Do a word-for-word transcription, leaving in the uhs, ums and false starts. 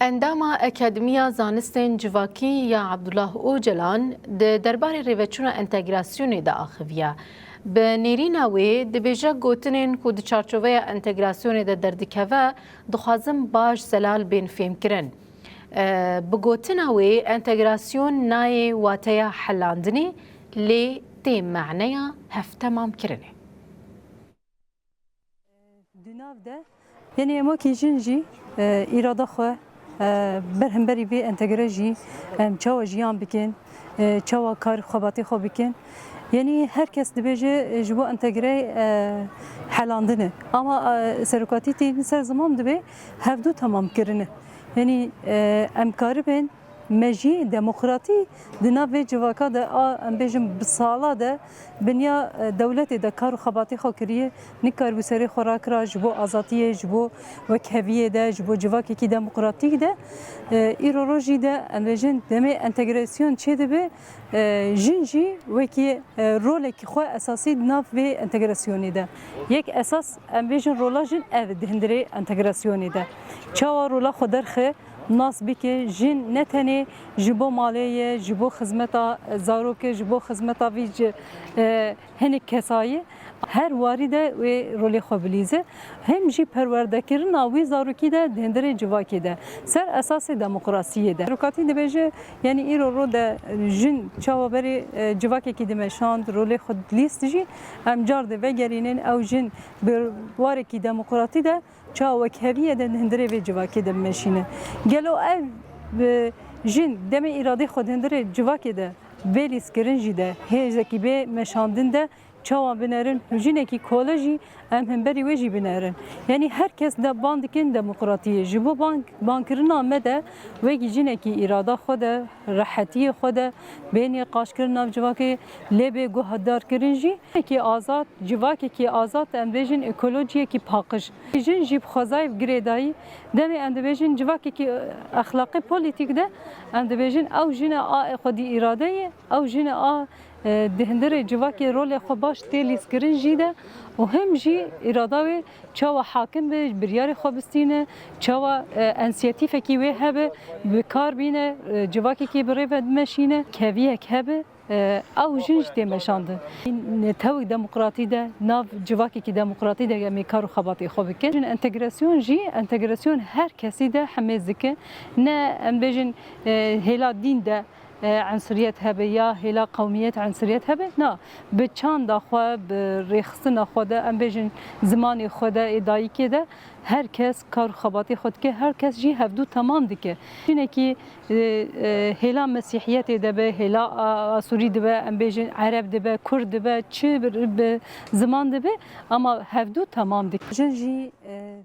Endama Akademiya Zanistên Civakî ya Abdullah Ocalan di derbarê rêveçûna entegrasyonê de axiviye. Bi nêrîna wê dibêje gotinên ku di çarçoveya entegrasyonê de derdikeve, dixwazin baş zelal bên fêmkirin. E, bi gotina wê, entegrasyon nayê wateya helandinê, lê tê maneya hevtemamkirinê. Di nav de, yanî em wekî jin jî, e, îrada xwe, e, ber hemberî vê entegre jî em çawa jiyan bikin, e, çawa kar xebatê xwe bikin. Yanî her kes dibêje, e, ji bo entegreyê, e, helandin e. Ama, e, serokatî tînin ser ziman dibe hevdu temam kirin e. Yanî, e, em karibin mejiyê demokratî di nav vê civaka de a, em bêjin bi sala de binya, e, dewletê de kar û xebatê xwe kiriye, nikaribû serê xwe rakira ji bo azatiyê, ji bo wekheviyê de, ji bo civakekî demokratîk de. E, îro rojî de em bêjin demê entegrasyon çêdibe, e, jin jî wekî, e, rolekî xwe esasî di nav vê entegrasyonê de. Yek esas em bêjin rola jin ev e di hundirê entegrasyonê de. Çawa rola xwe derxe, nas bike, jin ne tenê ji bo malê ye, ji bo xizmeta zarok e, ji bo xizmeta vî ci-, e, hinek kesa ye. Her warî de wê rolê xwe bilîze. Hem jî perwerdekirina wî zarokî de di hundirê civakê de. Ser esasê demokrasiyê de. Serokatî dibêje, yanî îro ro de jin çawa berê, e, civakekî dimeşand, rolê xwe dilîst jî, em car de vegerînin, ew jin bi warekî demokratî de çawa wekheviyê de di hundirê vê civakê de bimeşîne. Gelo ev, e, jin demê îradê xwe di hundirê civakê de bê lîzkirin jî de, hêzekî bê meşandin de çawa binerin, jinekî kole jî em hemberî wê jî binerin. Yanî her kes de ban dikin demokratiyê. Ji bo ban, bankirina me de wekî jinekî îrada xwe de, rehetiyê xwe de, bê nîqaşkirin nav civakê, lê bê guhdarkirin jî. Civakekî azad, civakekî azad, em bêjin ekolojiyekî paqij. Jin jî bi xwezayê bi girêdayî, demê em dibêjin civakekî, e, exlaqî polîtîk de, em dibêjin ew jin e a xwedî îrade ye, ew jin e a, e, di hundirê civakê rolê xwe baş tê lîzkirin jî de û hem jî îrada wê çawa hakim be, biryarê xwe bistîne, çawa, e, ensiyatîfekî wê hebe, bi kar bîne, e, civakekî bi rê ve bimeşîne, keviyek hebe. E, ew jin jî tê meşandin. Netewek demokratî de, nav civakekî demokratî de em ê kar û xebatê xwe bikin. Jin entegrasyon jî, entegrasyon her kesî de hemêz dike. Ne em bêjin, e, hêla dîn de, e, ensuriyet hebe ya hêla qewmiyet ensuriyet hebe. Na, bi çanda xwe, bi rêxistina xwe de, em bêjin zimanê xwe de, ê dayikê de, her kes kar û xebatê xwe dike, her kes jî hevdû temam dike. Jinekî, e, e, hêla mesîhiyetê de be, hêla a-, asûrî dibe, em bêjin ereb dibe, kurd dibe, çi bi, bi ziman dibe, ama hevdû temam dike. Jin jî, e,